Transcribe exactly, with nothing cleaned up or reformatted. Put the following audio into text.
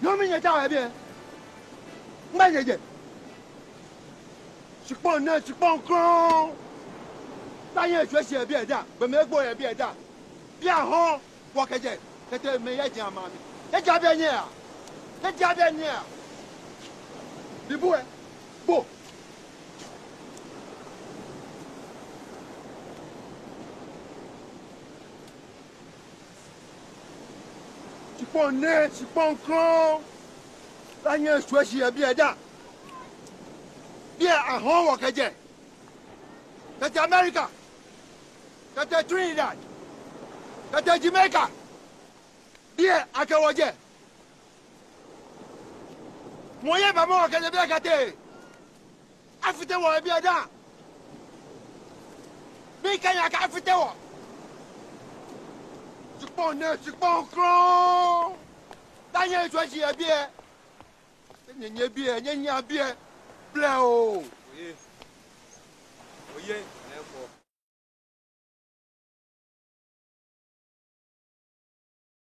Nyɔmi nyɛta wɔ yɛ biɛ. Mɛɛ nyɛjɛ? Shikpɔŋ nɛɛ, shikpɔŋ krɔŋŋ. Lɛ nyɛshwie shi yɛ biɛ daa. Gbɔmɛi egbo yɛ biɛ daa. Biɛ ahɔ̃ɔ wɔkɛjɛ. Kɛtee mɛi yɛ jɛmɛ amami. Nyɛjɛ biɛ nyɛya. Nyɛjɛ biɛ nyɛya. Bibu ɛ. Bo. Shikpɔŋ nɛɛ, shikpɔŋ krɔŋŋ. Lɛ nyɛshwie shi yɛ biɛ daa. Biɛ ahɔ̃ɔ wɔkɛjɛ. Kɛtee America. Kɛtee Trinidad. Kɛtee Jamaica. Biɛ akɛ wɔ jɛ. Mɔ yɛ bamɔ wɔ kɛjɛ biɛ kɛtee. Afite wɔ yɛ biɛ daa. Mikɛɛ nyɛ akɛ afite wɔ. Shikpɔŋ nɛɛ, shikpɔŋ krɔŋŋ. Lɛ nyɛshwie shi yɛ biɛ. Nyɛnyɛ biɛ, nyɛnyɛ biɛ. Blɛoo. Oye. Oye.